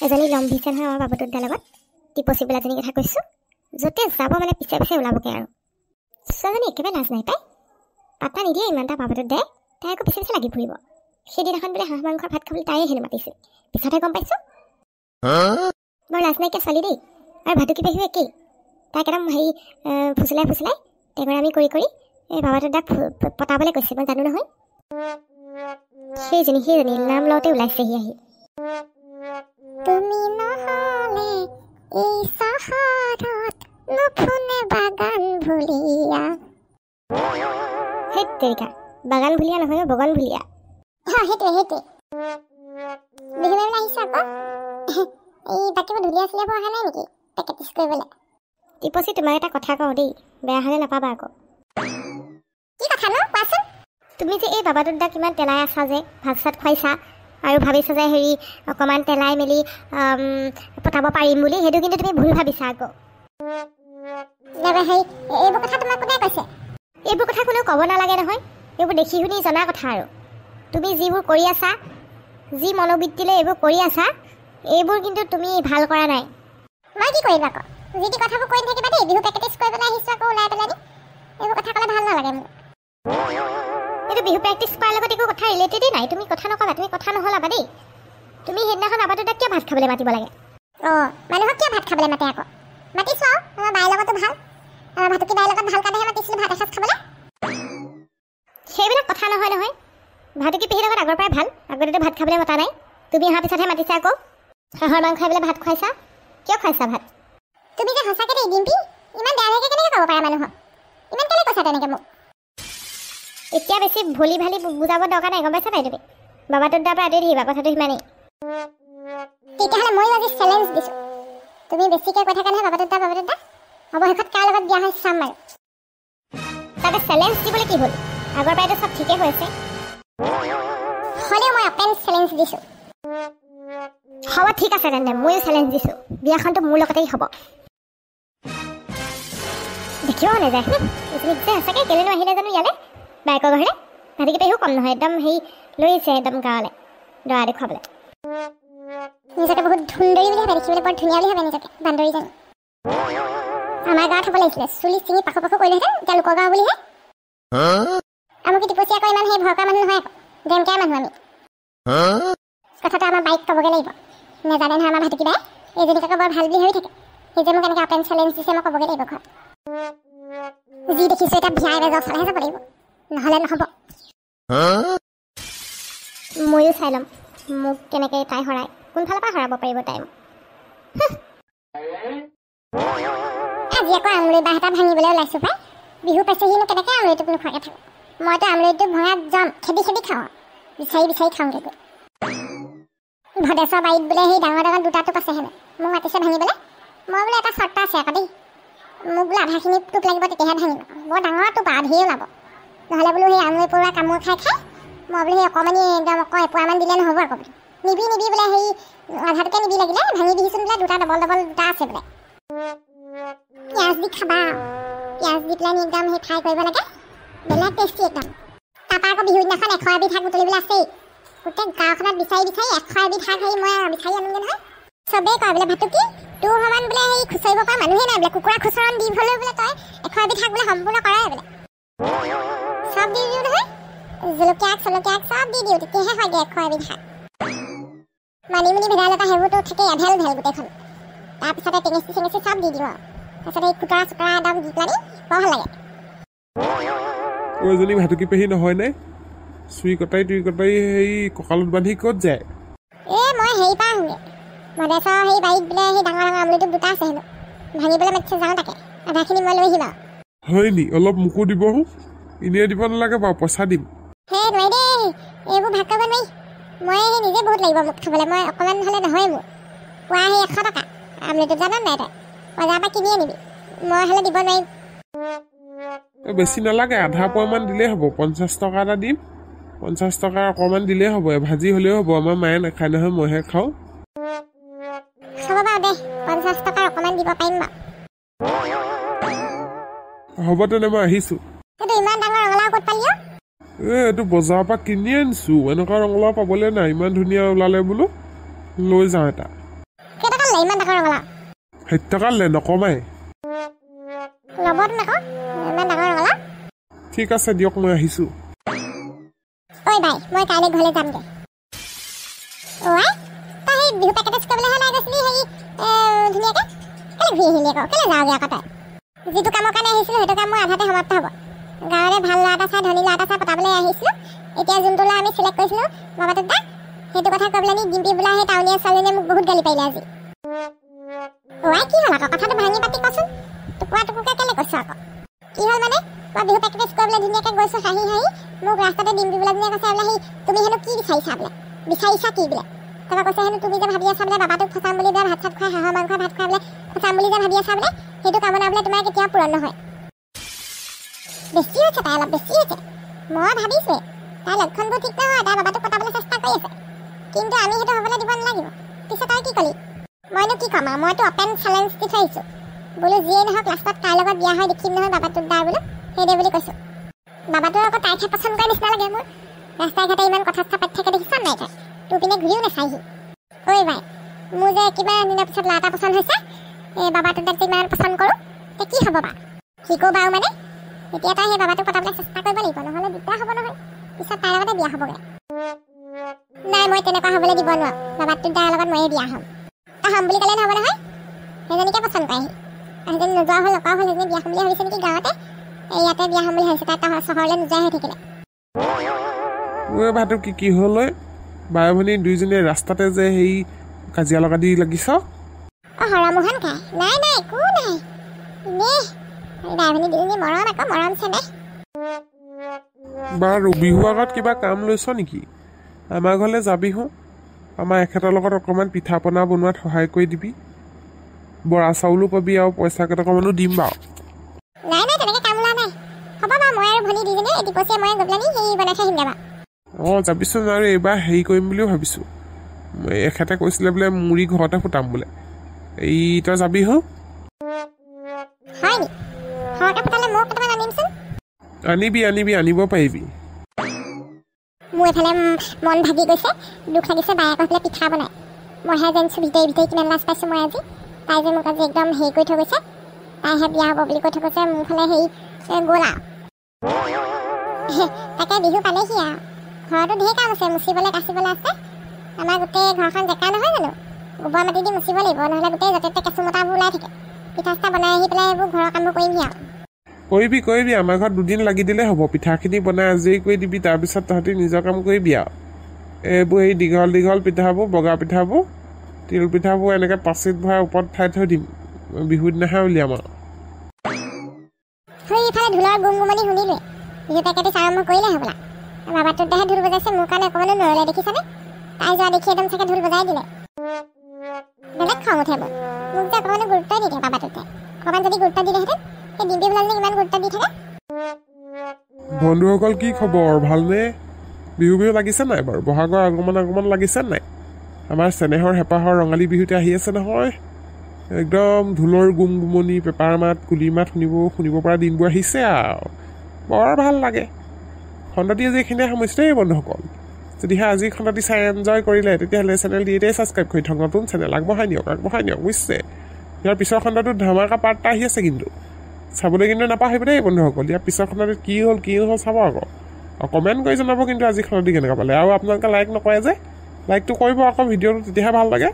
এজনী লম্ভিছে নহয় আমাৰ বাবুটোৰ লগত, টিপচি বোলাজনী কথা কৈছোঁ। য'তে যাব মানে পিছে পিছে ওলাবগৈ আৰু। ছোৱালীজনী একেবাৰে লাজ নাই পাই, পাত্তা নিদিয়ে ইমান এটা বাবুটোত দাই, তাই আকৌ পিছে পিছে লাগি ফুৰিব। সেইদিনাখন বোলে হাঁহ মাংসৰ ভাত খাবলৈ তাইয়ে হেনো মাতিছিল, পিছতহে গম পাইছোঁ। বৰ লাজ নাইকিয়া ছোৱালী দেই। আৰু ভাটুকি পেহীও একেই, তাইক একদম হেৰি ফুচলাই ফুচলাই টেঙৰামি কৰি কৰি এই বাবাটোৰ দাক পতাবলৈ কৈছে, মই জানো নহয়। সেইজনী সেইজনী নাম লওঁতে ওলাইছেহি আহি। তুমি নহ'লে এই চহৰত নুফুনে বাগান ভুলীয়া। সেই তেৰিকা, বাগান ভুলীয়া নহয়, বগন ভুলীয়া। অঁ, সেইটোৱে সেইটোৱে। বিহু মাৰিবলৈ আহিছোঁ আকৌ। এই বাকীবোৰ ঢুলীয়া চুলীয়াবোৰ অহা নাই নেকি প্ৰেক্টিছ কৰিবলৈ? টিপচি, তোমাক এটা কথা কওঁ দেই, বেয়া হ'লে নাপাবা আকৌ। কি কথানো কোৱাচোন? তুমি যে এই বাবাটোৰ দাক ইমান তেলাই আছা যে, ভাত চাত খুৱাইছা আৰু ভাবিছা যে হেৰি অকণমান তেলাই মেলি পতাব পাৰিম বুলি, সেইটো কিন্তু তুমি ভুল ভাবিছা আকৌ। হেৰি, এইবোৰ কথা তোমাক কোনে কৈছে? এইবোৰ কথা কোনেও ক'ব নালাগে নহয়, এইবোৰ দেখি শুনি জনা কথা। আৰু তুমি যিবোৰ কৰি আছা, যি মনোবৃত্তিলৈ এইবোৰ কৰি আছা, এইবোৰ কিন্তু তুমি ভাল কৰা নাই। মই কি কৰিম আকৌ? যি টি কথাবোৰ কৈ নাথাকিবা দেই। বিহু প্ৰেক্টিছ কৰিবলৈ আহিছোঁ আকৌ ওলাই পেলানি এইবোৰ কথা ক'লে ভাল নালাগে মোক। এইটো বিহু প্ৰেক্টিছ কৰাৰ লগত একো কথা ৰিলেটেডেই নাই। তুমি কথা নক'বা, তুমি কথা নহ'লাবা দেই। তুমি সেইদিনাখন আবাটোৰ তাত কিয় ভাত খাবলৈ মাতিব লাগে? অঁ, মানুহক কিয় ভাত খাবলৈ মাতে আকৌ? মাতিছোঁ আৰু আমাৰ বাইৰ লগতো ভাল, আমাৰ ভাটুকি বাইৰ লগত ভাল কাৰণেহে মাতিছিলোঁ ভাত এসাঁজ খাবলৈ। সেইবিলাক কথা নহয় নহয়, ভাটুকি পেহীৰ লগত আগৰ পৰাই ভাল, আগতেতো ভাত খাবলৈ মতা নাই, তুমি অহাৰ পিছতহে মাতিছা আকৌ। হাঁহৰ মাংস খাই পেলাই ভাত খুৱাইছা, কিয় খুৱাইছা ভাত? তুমি যে সঁচাকৈ দেই ডিম্পী, ইমান বেয়া বেয়াকৈ কেনেকৈ ক'ব পাৰা মানুহক? ইমান কেলৈ কৈছা তেনেকৈ মোক? এতিয়া বেছি ভলি ভালি বুজাব দৰকাৰ নাই, গম পাইছা নাই? তুমি বাবাটোৰ তাৰ পৰা আঁতৰি থাকিবা, কথাটো সিমানেই। তেতিয়াহ'লে ময়ো আজি চেলেঞ্জ দিছোঁ, তুমি বেছিকৈ কৈ থাকা নহয় বাবাটোৰ দা বাবাটোৰ দা, অৱশেষত কাৰ লগত বিয়া হয় চাম বাৰু। তাতে চেলেঞ্জ দিবলৈ কি হ'ল? আগৰ পৰাইতো চব ঠিকেই হৈ আছে। হ'লেও মই অপেন চেলেঞ্জ দিছোঁ। হ'ব ঠিক আছে তেন্তে, ময়ো চেলেঞ্জ দিছোঁ, বিয়াখনতো মোৰ লগতেই হ'ব। দেখিব নাযায় এইখিনিত যে সঁচাকৈ কেলেনো আহিলে জানো ইয়ালৈ বায়েকৰ ঘৰলৈ। ভাতিকি পেহীও কম নহয়, একদম হেৰি লৈ আহিছে একদম গাঁৱলৈ দৰা দেখুৱাবলৈ। নিজকে বহুত সুন্দৰী বুলি ভাবে, দেখিবলৈ বৰ ধুনীয়া বুলি ভাবে নিজকে, বান্দৰীজনী। আমাৰ গাঁৱত হ'ব লাগিছিলে, চুলি ছিঙি পাখো পাখো কৰিলেহেঁতেন, এতিয়া লোকৰ গাঁও বুলিহে। আমুকি টিপচি আকৌ ইমান সেই ভয় কৰা মানুহ নহয় আকৌ, ডেমকেয়াৰ মানুহ আমি। কথাটো আমাৰ বাইক ক'বগৈ লাগিব, নেজানে নহয় আমাৰ ভাটুকি বাই, এইজনীক আকৌ বৰ ভাল বুলি ভাবি থাকে। সেই যে মোক এনেকৈ অপেন চেলেঞ্জ দিছে, মই ক'বগৈ লাগিব ঘৰত। যি দেখিছোঁ এতিয়া ভিয়াই বেজৰ ওচৰলৈহে যাব লাগিব, নহ'লে নহ'ব। ময়ো চাই ল'ম মোক কেনেকৈ তাই হৰাই, কোনফালৰ পৰা হৰাব পাৰিব তাই মোক। আজি আকৌ আমৰলি বাঁহ এটা ভাঙিবলৈ ওলাইছোঁ পাই। বিহু পাইছেহিনো কেনেকৈ আমৰলিটোক নোখোৱাকৈ থাকোঁ? মইতো আমৰলিটো ভঙাত যাম, খেদি খেদি খাওঁ, বিচাৰি বিচাৰি খাওঁগৈ গৈ। ভদেশ্বৰ বাৰীত বোলে সেই ডাঙৰ ডাঙৰ দুটা টোপ আছে হেনো, মোক মাতিছে ভাঙিবলৈ। মই বোলে এটা চৰ্ত আছে আকৌ দেই, মোক বোলে আধাখিনি টোপ লাগিব তেতিয়াহে ভাঙিম, বৰ ডাঙৰ টোপ আৰু ধেৰ ওলাব, নহ'লে বোলো সেই আমৰলি পৰুৱা কামোৰ খাই খাই মই বোলো সেই অকণমানি একদম আকৌ এপোৱামান দিলে নহ'ব আকৌ বোলো। নিবি নিবি বোলে, সেই আধাটোকে নিবি লাগিলে, ভাঙি দিহিচোন বোলে, দুটা ডবল ডবল দুটা আছে বোলে। পিঁয়াজ দি খাবা, পিঁয়াজ দি পেলাই একদম সেই ফ্ৰাই কৰিব লাগে, বেলেগ টেষ্টি একদম। তাৰপৰা আকৌ বিহুৰ দিনাখন 100 এবিধ শাক বুটলিবলৈ আছেই, গোটেই গাঁওখনত বিচাৰি বিচাৰি 100 এবিধ শাক হেৰি মই বিচাৰি আনোগৈ নহয়। চবেই কয় বোলে ভাটুকি তোৰ সমান বোলে সেই খুচৰিব পৰা মানুহেই নাই বোলে, কুকুৰা খুচৰণ দি হ'লেও বোলে তই 100 এবিধ শাক বোলে সম্পূৰ্ণ কৰাই বোলে। চব দি দিওঁ নহয়, জলকীয়া আগ চলকীয়া আগ চব দি দিওঁ, তেতিয়াহে হয়গৈ 100 এবিধ শাক। মানিমুনি ভেদাইলতা সেইবোৰতো থাকেই এভেল ভেল গোটেইখন, তাৰপিছতে টেঙেচি চেঙেচি চব দি দিওঁ আৰু তাৰপিছত এই খুতৰা চুতৰা একদম দি পেলানি বৰ ভাল লাগে। এজনী ভাটুকি পেহী নহয়নে? চুৰি কটাৰী তুৰি কটাৰী সেই কঁকালত বান্ধি ক'ত যায়? এই মই হেৰি পৰা আহোঁগৈ, ভদেশ্বৰ সেই বাৰীত বোলে সেই ডাঙৰ ডাঙৰ আমলৰিটোপ দুটা আছে হেনো, ভাঙিবলৈ মাতিছে, যাওঁ তাকে, আধাখিনি মই লৈ আহিম আৰু। হয় নি? অলপ মোকো দিব, এনেই দিব নালাগে বাৰু, পইচা দিম। সেই নোৱাৰি দেই, এইবোৰ ভাগ কৰিব নোৱাৰি, মই সেই নিজে বহুত লাগিব মোক খাবলৈ, মই অকণমান হ'লে নহয় মোৰ। পোৱা সেই 100 টকা আমলৰিটোপ, জান নাই তই? বজাৰৰ পৰা কিনি আনিবি, মই হ'লে দিব নোৱাৰিম। বেছি নালাগে, আধা পোৱামান দিলেই হ'ব, 50 টকা এটা দিম, 50 টকা অকণমান দিলেই হ'ব, এভাজি হ'লেও হ'ব। আমাৰ মায়ে নাখায় নহয়, মইহে খাওঁ। হ'ব বাৰু দে, 50 টকা অকণমান দিব পাৰিম বাৰু। হ'ব তেনে, মই আহিছোঁ। এইটো ইমান ডাঙৰ ৰঙালাও ক'ত পালি অ'? এই এইটো বজাৰৰ পৰা কিনি আনিছোঁ, এনেকুৱা ৰঙালাও পাবলৈ নাই, ইমান ধুনীয়া ওলালে বোলো লৈ যাওঁ এটা। ইমান ডাঙৰ ৰঙালাও। 60 টকা ল'লে নকমাই। ল'বতো আকৌ ইমান ডাঙৰ ৰঙালাও। ঠিক আছে দিয়ক, মই আহিছোঁ। ঐ ভাই, মই কাইলৈ ঘৰলৈ যামগৈ। ঐ তই সেই বিহু পেকেটেজ কৰিবলৈহে ওলাই গৈছিলি হেৰি ধুনীয়াকৈ, কেলৈ ঘূৰি আহিলি আকৌ, কেলৈ যাওঁগৈ আকৌ তই? যিটো কামৰ কাৰণে আহিছিলোঁ সেইটো কাম মোৰ আধাতে সমাপ্ত হ'ব। গাঁৱৰে ভাল ল'ৰা এটা চাই, ধনী ল'ৰা এটা চাই পতাবলৈ আহিছিলোঁ। এতিয়া যোনটো ল'ৰা আমি চিলেক্ট কৰিছিলোঁ বাবাটোক দা, সেইটো কথা কৈ পেলাই ডিম্পি বোলা সেই টাউনীয়া ছোৱালীজনীয়ে মোক বহুত গালি পাৰিলে আজি। ঐ কি হ'ল আকৌ, কথাটো ভাঙি পাতি কচোন, টুকুৰা টুকুৰকৈ কেলৈ কৈছ আকৌ? কি হ'ল মানে, মই বিহু প্ৰেক্টিছ কৰিবলৈ ধুনীয়াকৈ গৈছোঁ হাঁহি হাঁহি, মোক ৰাস্তাতে ডিম্পি বোলাজনীয়ে কৈছে বোলে সেই তুমি হেনো কি বিচাৰিছা বোলে, বিচাৰিছা কি বোলে? তাৰপৰা কৈছে হেনো তুমি যে ভাবি আছা বোলে বাবাটোক ফচাম বুলি বোলে, ভাত চাত খুৱাই হাঁহৰ মাংস ভাত খুৱাই বোলে ফচাম বুলি যে ভাবি আছা বোলে, সেইটো কামনা বোলে তোমাৰ কেতিয়াও পূৰণ নহয়। বেছি হৈছে তাই, অলপ বেছি হৈছে। মই ভাবিছোৱে তাইৰ লক্ষণবোৰ ঠিক নহয়, তাই বাবাটোক পতাবলৈ চেষ্টা কৰি আছে, কিন্তু আমি সেইটো হ'বলৈ দিব নালাগিব। পিছে তই কি ক'লি? মইনো কি ক'ম আৰু, মইতো অপেন চেলেঞ্জ দি থৈ আহিছোঁ বোলো, যিয়েই নহওক লাষ্টত কাৰ লগত বিয়া হয় দেখিম নহয় বাবাটোক দাৰ বোলো, সেইদে বুলি কৈছোঁ। বাবাটোৰ আকৌ তাইকহে পচন্দ কৰে নিচিনা লাগে মোৰ। ৰাস্তাই ঘাটে ইমান কথা চথা পাতি থাকে দেখিছ নাই তই, তোৰ পিনে ঘূৰিও নাচায়হি। ঐ ভাই, মোৰ যে কিবা দিনৰ পিছত ল'ৰা এটা পচন্দ হৈছে, এই বাবাটোক দাক যে ইমান পচন্দ কৰোঁ, এতিয়া কি হ'ব বা? কি কওঁ বাৰু মানে, এতিয়া তই সেই বাবাটোক পতাবলৈ চেষ্টা কৰিব লাগিব, নহ'লে দিগদাৰ হ'ব নহয়, পিছত তাইৰ লগতে বিয়া হ'বগৈ। নাই, মই তেনেকুৱা হ'বলৈ দিব নোৱাৰোঁ, বাবাটোক দাৰ লগত ময়ে বিয়া হ'ম। তই হ'ম বুলি ক'লে নহ'ব নহয়, সেইজনীকে পচন্দ কৰেহি। সেইজনী নোযোৱা হ'ল, নকৰা হ'ল, সেইজনী বিয়া হ'ম বুলি ভাবিছে নেকি গাঁৱতে, এই ইয়াতে বিয়া হ'ম বুলি ভাবিছে, তাই চহৰলৈ নোযোৱাই হৈ থাকিলে। ঐ ভাতো কি কি হ'ল ঐ, বাই ভনী দুইজনীয়ে ৰাস্তাতে যে সেই কাজিয়া লগা দি লাগিছ? অ হৰমোহন কাই, নাই নাই একো নাই, এনেই বাই ভনী দুজনী মৰম আকৌ, মৰম চেনেহ। বাৰু বিহু আগত কিবা কাম লৈছ নেকি? আমাৰ ঘৰলৈ যাবি হো, আমাৰ এখেতৰ লগত অকণমান পিঠা পনা বনোৱাত সহায় কৰি দিবি, বৰা চাউলো পাবি আৰু পইচা কেইটকামানো দিম বাৰু। নাই নাই তেনেকৈ কাম ওলোৱা নাই। হ'ব বাৰু, মই আৰু ভনী দুইজনীয়ে দীপচীয়ে মই গৈ পেলানি সেই বনাই থৈ আহিমগৈ বাৰু। অঁ যাবিচোন। আৰু এইবাৰ হেৰি কৰিম বুলিও ভাবিছোঁ, এখেতে কৈছিলে বোলে মুড়ি ঘৰতে ফুটাম বোলে, এই তই যাবি হো। হয় নি? ঘৰতে ফুটালে ময়ো কেইটামান আনিমচোন। আনিবি আনিবি, আনিব পাৰিবি। মোৰ এইফালে মন ভাগি গৈছে, দুখ লাগিছে, বায়ে আকৌ সেইফালে পিঠা বনায়, মইহে জানিছোঁ ভিতৰি ভিতৰি কিমান লাজ পাইছোঁ মই আজি। তাই যে মোক আজি একদম হেৰি কৰি থৈ গৈছে, তাইহে বিয়া হ'ব বুলি কৈ থৈ গৈছে, মোৰ ফালে হেৰি গ'ল আৰু। তাকে বিহু পালেহি আৰু, ঘৰতো ঢেৰ কাম আছে, মুচিবলৈ কাচিবলৈ আছে। আমাৰ গোটেই ঘৰখন জেকা নহয় জানো, গোবৰ মাটি দি মুচিব লাগিব, নহ'লে গোটেই য'তে ত'তে কেঁচুমতাবোৰ ওলাই থাকে। পিঠা চিঠা বনাই আহি পেলাই এইবোৰ ঘৰৰ কামবোৰ কৰিমহি আৰু। কৰিবি কৰিবি, আমাৰ ঘৰত দুদিন লাগি দিলেই হ'ব, পিঠাখিনি বনাই আজৰি কৰি দিবি, তাৰপিছত তহঁতি নিজৰ কাম কৰিবি আৰু। এইবোৰ এই দীঘল দীঘল পিঠাবোৰ, বগা পিঠাবোৰ, তিল পিঠাবোৰ এনেকৈ পাচিত ভৰাই ওপৰত ঠাই থৈ দিম, বিহুৰ দিনাহে উলিয়াম আৰু। সেইফালে ঢোলৰ গুমগুমনি শুনিলোৱে, বিহু পেকেটিছ আৰম্ভ কৰিলে হ'বলা। বাবাটোৰ দেহে ঢোল বজাইছে, মোৰ কাৰণে অকণমানো নৰলে দেখিছানে? তাই যোৱা দেখি একদম চাগে ঢোল বজাই দিলে। বেলেগ খং উঠে মোৰ, মোক যে অকণমানো গুৰুত্বই নিদিয়ে বাবাটোতে। অকণমান যদি গুৰুত্ব দিলেহেঁতেন, সেই ডিম্পি বোলাজনীক ইমান গুৰুত্ব দি থাকে। বন্ধুসকল কি খবৰ, ভালনে? বিহু বিহু লাগিছে নাই বাৰু? বহাগৰ আগমন আগমন লাগিছে নাই? আমাৰ চেনেহৰ হেঁপাহৰ ৰঙালী বিহুতে আহি আছে নহয়, একদম ঢোলৰ গুমগুমনি, পেপাৰ মাত, কুলি মাত শুনিব পৰা দিনবোৰ আহিছে আৰু, বৰ ভাল লাগে। খণ্ডটি আজি এইখিনিয়ে সামৰিছোঁ দেই বন্ধুসকল। যদিহে আজি খণ্ডটি চাই এনজয় কৰিলে, তেতিয়াহ'লে চেনেলটি এতিয়াই ছাবস্ক্ৰাইব কৰি থওক, নতুন চেনেল আগবঢ়াই নিয়ক, আগবঢ়াই নিয়ক বুজিছে। ইয়াৰ পিছৰ খণ্ডটোত ধামাকা পাৰ্ট এটা আহি আছে, কিন্তু চাবলৈ কিন্তু নাপাহৰিব দেই বন্ধুসকল। ইয়াৰ পিছৰ খণ্ডটোত কি হ'ল কি নহ'ল চাব আকৌ, আৰু কমেণ্ট কৰি জনাব কিন্তু আজি খণ্ডটি কেনেকুৱা পালে। আৰু আপোনালোকে লাইক নকৰে যে, লাইকটো কৰিব আকৌ ভিডিঅ'টো, তেতিয়াহে ভাল লাগে।